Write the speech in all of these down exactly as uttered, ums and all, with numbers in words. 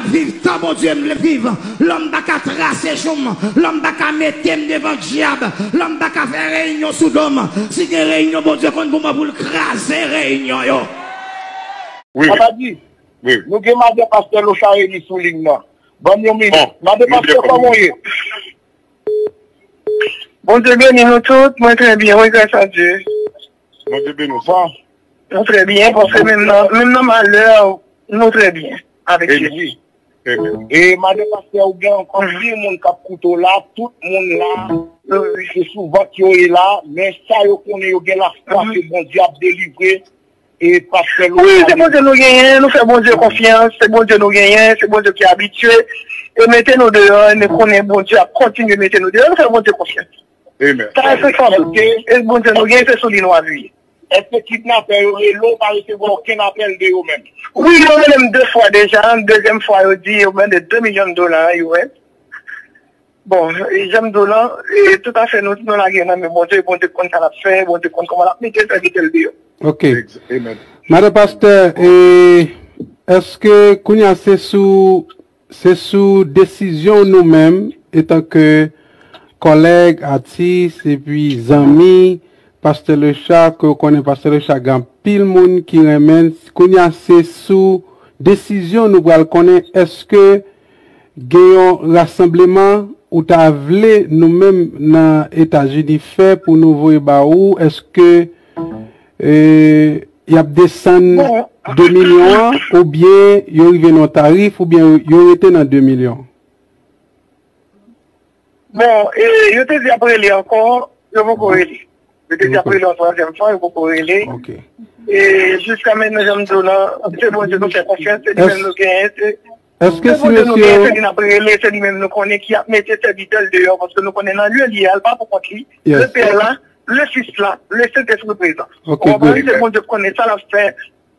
Viv tan Bondye m vle viv. Lòm pa ka trase jou m. Lòm pa ka mete m devan dyab. Lòm pa ka fè reyinyon sou do m. Si gen reyinyon, Bondye konn pou mwen pou l kraze reyinyon yo. Wi, wi. Papa di, wi, wi. Nou gen madan pastè Lochard Elie sou liy nan. Ban m yon minit. Bon, madan pastè, kòman w ye? Bondye beni nou tout. Mwen trè byen, wi, gras a Dye. Bondye beni w. Bon. Nou trè byen, paske menm nan, menm nan malè, nou trè byen avèk Jezi. Amen. E madan pastè, ou gen anpil moun k ap koute w la, tout moun la, se sou vant yo ye la, men sa yo konnen, yo gen lafwa ke Bondye ap delivre. E pastè Louis. Wi, se Bondye nou genyen, nou fè Bondye konfyans, se Bondye nou genyen, se Bondye ki abitye e mete nou deyò, e nou konnen Bondye ap kontinye mete nou deyò, nou fè Bondye konfyans. Amen. Sa se fòm. E Bondye nou genyen, se sou li nou apiye. Èske kidnapè yo rele w, pa resevwa okenn apèl de yo menm? Wi, yo rele m de fwa deja. Dezyèm fwa, yo di yo mande de milyon dola U S. Bon, e jan m di w lan, e tout afè nou, nou lage nan men Bondye, Bondye konn sa l ap fè, Bondye konn kòman l ap mete sèvitè l deyò. Ok. Madan pastè, e èske kounye a se sou se sou desizyon nou menm, etanke kòlèg, atis, epi zanmi, pastè Lechak, ke w konnen pastè Lechak gen anpil moun ki renmen l. Kounye a se sou desizyon nou pral konnen èske gen yon rasanbleman ou ta vle nou menm nan Etazini fè pou nou voye ba ou, èske y ap desann de milyon an, oubyen yo rive nan yon tarif, oubyen yo rete nan de milyon? Bon, yo te di y ap rele ankò, yo poko rele. Yo te di y ap rele yon twazyèm fwa, yo poko rele. E jiska mentnan, jan m di w lan, se Bondye nou fè konfyans, se li menm nou genyen, se Èske si mesye yo... Se li n ap rele, se li menm nou konnen ki ap mete sèvitè l deyò, paske nou konnen nan lye li ye a, l pa pou kont li. Le Pè la, le Fis la, le Sentespri prezan. Ou konprann? Se Bondye k konnen sa l ap fè.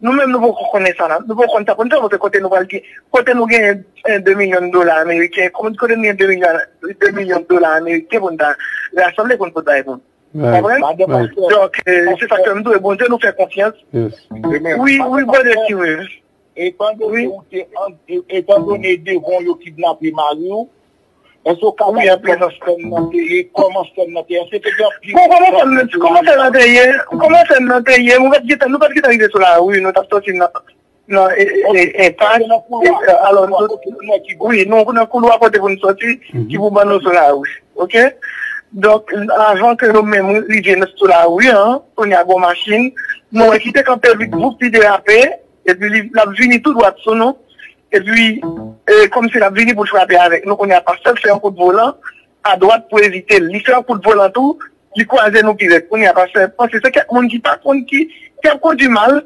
Nou menm, nou poko konnen sa la. Nou poko konn sa pou n fè, paske kote nou pral gen, kote nou genyen de milyon dola ameriken, kote nou gen de milyon, de milyon dola ameriken pou n ta rasanble pou n pot bay moun. Ou konprann? Donk, se sa k fè m di w, Bondye nou fè konfyans. Wi, wi, Bondye ki wi. Etan done ou te an, etan done devan w yo kidnape mari w, èske w ka di kòman sèn nan te ye, kòman sèn nan te ye, èske te gen anpil... Bon, kòman sèn nan, kòman sèn nan te ye, kòman sèn nan te ye, nou pa t gentan, nou pa t gentan rive sou lari, nou t ap sòti nan, nan enpas, alò, wi, nou nan koulwa kote pou n sòti, ki pou ban nou sou lari, oke? Donk, avan ke nou menm rive sou lari an, kounye a gon machin, nou wè ki te kanpe vit, voup, li derape, epi li, l ap vini tou dwat sou nou. Epi, e, kòmsi l ap vini pou l frape avèk nou. Kounye a, pastè fè yon kout volan adwat pou evite l. Li fè yon kout volan tou, li kwaze nou pi rèd. Kounye a, pastè panse se kèk moun ki pa konn ki, ki ap kondui mal.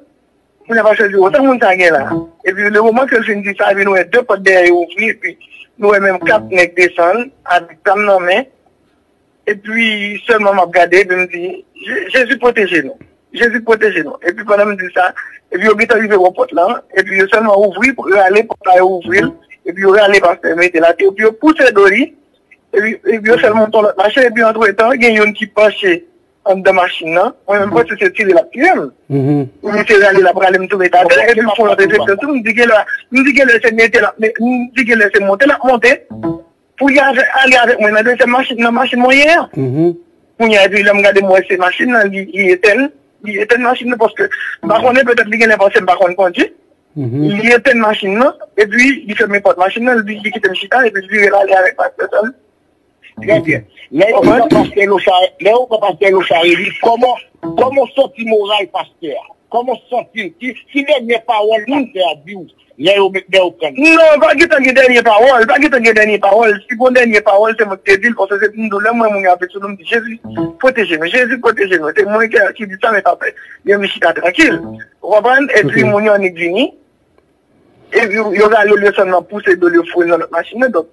Kounye a, pastè di, o, sa moun sa gen la? Epi, lemoman ke l fin di sa, epi nou wè de pòt dèyè yo ouvri, epi nou wè menm kat nèg desann, avèk zam nan men. Epi sèlman m ap gade, epi m di, Jezi pwoteje nou. Jezi pwoteje nou. Epi pandan m di sa, epi yo gentan rive bò pòt lan, epi yo sèlman ouvri, rale pòt la, yo ouvri l, epi yo rale pastè mete l atè, epi yo pouse do li, epi, epi yo fè l monte yon lòt machin, epi antretan, gen youn ki panche anndan machin nan, mwen menm panse se tire l ap tire m. Epi se rale l ap rale m tou mete atè, epi l fè yon lòt efektè tou, m di genlè, m di genlè se mete l ap, m di genlè se monte l ap monte. Pou li ale avèk mwen nan dezyèm machin, nan machin mwen ye a. Kounye a, epi lè m gade, m wè se machin nan, li, li etèn, li etèn machin nan, paske m pa konnen, petèt li genlè panse m pa konn kondui. Li etèn machin nan, epi li fèmen pòt machin nan, li, li kite m chita, epi li vire l ale avèk pastè sa. Trè byen. Lè yo pran pastè Lochard, lè yo pran pastè Lochard Elie, kòman, kòman w santi moral pastè a? Kòman w santi l? Ki, ki dènye pawòl pastè a di w? Lè yo met, lè yo pran l. Non, pa gentan gen dènye pawòl, pa gentan gen dènye pawòl. Si gon dènye pawòl, se mwen ki te di l, paske se pou m di w, lè m wè moun yo ap vin sou nou, m di, Jezi, pwoteje nou, Jezi, pwoteje nou. Se mwen ki, ki di sa, men pa fè. Yo vin chita trankil. Ou konprann? Epi moun yo annik vini. Epi yo rale l, yo sèlman pouse do l, yo foure l nan lòt machin nan. Donk,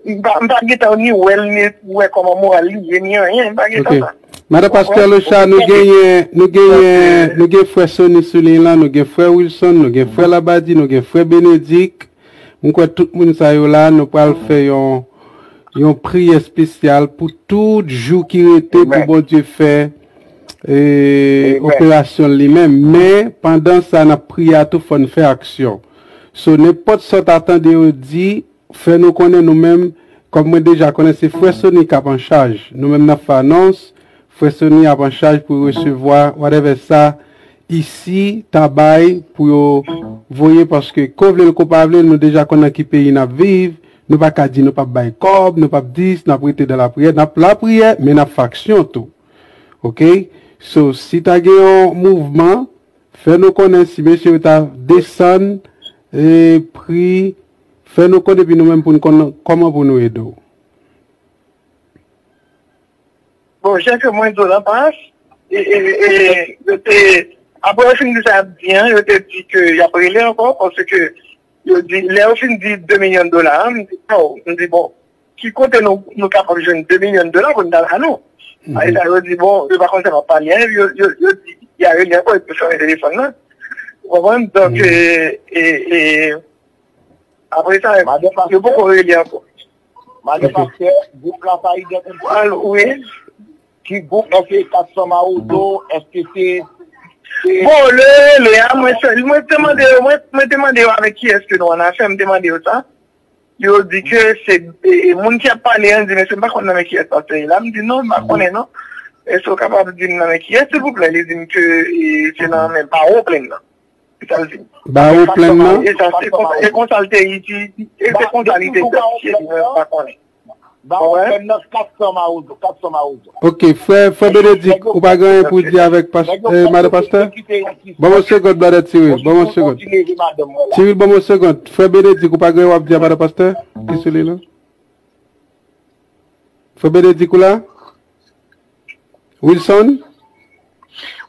m pa, m pa gentan ni wè l, ni wè kòman moral li ye, ni anyen. M pa gentan sa. Madan Pastè Lochard, nou genyen, nou genyen, nou gen frè Sony sou liy lan, nou gen frè Wilson, nou gen frè Labadi, nou gen frè Benedik. M kwè tout moun sa yo la, nou pral fè yon, yon priyè espesyal pou tout jou ki rete pou Bondye fè, e, operasyon li menm. Men, pandan sa, n ap priye a tou, fò n fè aksyon. So, nenpòt sa w ta tande yo di, fè nou konnen nou menm, kòm mwen deja konnen se Frè Sony k ap an chaj. Nou menm n ap fè anons, Frè Sony ap an chaj pou resevwa whatever sa isi ta bay pou yo voye, paske ko vle l ko pa vle l, nou deja konn nan ki peyi n ap viv, nou pa ka di nou p ap bay kòb, nou p ap dis, n ap rete dan lapriyè, n ap lapriyè, men n ap fè aksyon tou. Oke? So, si ta gen yon mouvman, fè nou konnen si mesye yo ta desann e pri, fè nou konnen epi nou menm pou n konn kòman pou nou ede w. Bon, jan ke mwen di w lan pas, e, e, e, yo te, apre yo fin di sa y ap di an, yo te di ke y ap rele ankò, paske yo di, lè yo fin di de milyon dola an, m di, oh, m di, bon, ki kote nou, nou kapab jwenn de milyon dola pou n ta ba nou? Paske sa yo di, bon, yo pa konn sa m ap pale an, yo, yo, yo di, y a rele ankò, epi yo fèmen telefòn nan. Ou konprann? Donk, e, e, e, apre sa, yo poko rele ankò. Madan Pastè, gwoup la pa idantifye. Wi. Ki gwoup? Èske kat san Mawozo? Èske se Bon, le rele a, mwen sèl, mwen te mande yo, mwen, mwen te mande yo avèk kiyès ke nou an afè, m te mande yo sa. Yo di ke se e, e, moun ki ap pale an di, mesye, m pa konn nan men kiyès pastè ye la. M di, non, m pa konnen, non. Èske w kapab di m nan men kiyès, silvouplè? Li di m ke e, se nan men Bawo Plenn nan. Se sa l di m. Bawo Plenn nan? E sa, se konsa, e konsa l te iti, e se konsa li te iti, mwen pa konnen. Bawo Plenn nan, kat san Mawozo, kat san Mawozo. Ok, frè, frè Benedik, ou pa gen anyen pou di avèk pas, eh, madan pastè? Ban m yon segond, brother Tyril, ban m yon segond. Tyril, ban m yon segond. Frè Benedik, ou pa gen anyen w ap di a madan pastè? Ki sou li la? Frè Benedik, ou la? Wilson?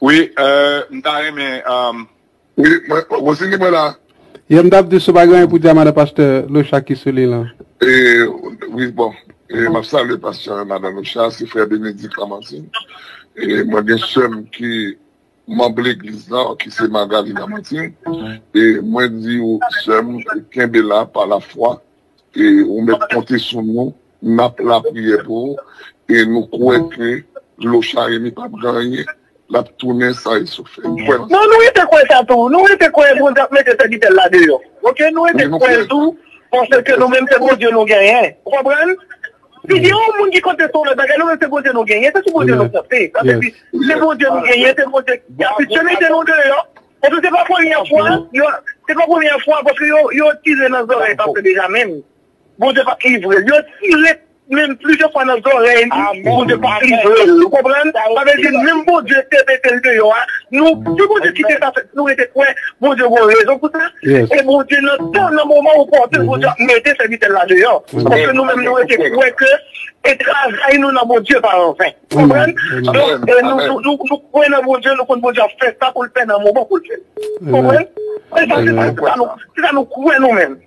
Wi, euh, m ta renmen, euh, Wi, mwen, Rosini, mwen la. Yè m t ap di si w pa gen anyen pou di a madan pastè Locha ki sou li lan. E, wi, bon. E, m ap salye pastè madan Locha, se frè Benedik Lamantin. E, mwen gen sè m ki manm legliz lan, ki se Magali Lamantin. E, mwen di w, sè m, kenbe la pa lafwa. E, ou mèt konte sou nou, n ap lapriyè pou ou. E, nou kwè ke Locha Remy p ap gen anyen. L ap tounen san esofè. M kwè nan sa. Non, nou rete kwè sa tou. Nou rete kwè Bondye ap mete sèvitè l la deyò. Oke, nou rete kwè l tou, paske nou menm se Bondye nou genyen. Ou konprann? Si gen yon moun ki konte sou lòt bagay, nou menm se Bondye nou genyen. Se sou Bondye nou konte. Sa vle di, se Bondye nou genyen, se Bondye ki ap fitye mete nou deyò. Paske se pa premyè fwa, yo, se pa premyè fwa, paske yo, yo tire nan zòrèy pastè Benjamin. Bondye p ap livre l. Yo tire menm plizyè fwa nan zòrèy li, Bondye p ap livre l. Ou konprann? Sa vle di, menm Bondye te mete l deyò a, nou, si Bondye kite sa fèt, nou rete kwè Bondye gen rezon pou sa. E Bondye, nan tan, nan moman opòtin, Bondye ap mete sèvitè l la deyò. Paske nou menm, nou rete kwè ke e travay nou nan Bondye pa anven. Ou konprann? Donk, e nou, nou, nou, nou kwè nan Bondye, nou konn Bondye ap fè sa pou l fè nan moman pou l fè l. Ou konprann? E sa, se sa, se sa nou, se sa nou kwè nou menm.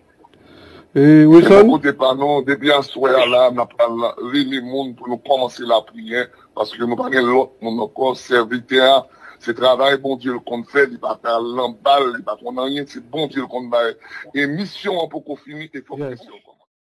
E, Wilson? Kote pa nou, depi aswè a la, n ap pral rele moun pou nou kòmanse lapriyè, paske nou pa gen lòt moun ankò. Sèvitè a, se travay Bondye l konn fè, li pa ka al nan bal, li pa konn anyen, se Bondye l konn bay. E misyon an poko fini, e fòk misyon an kòmanse.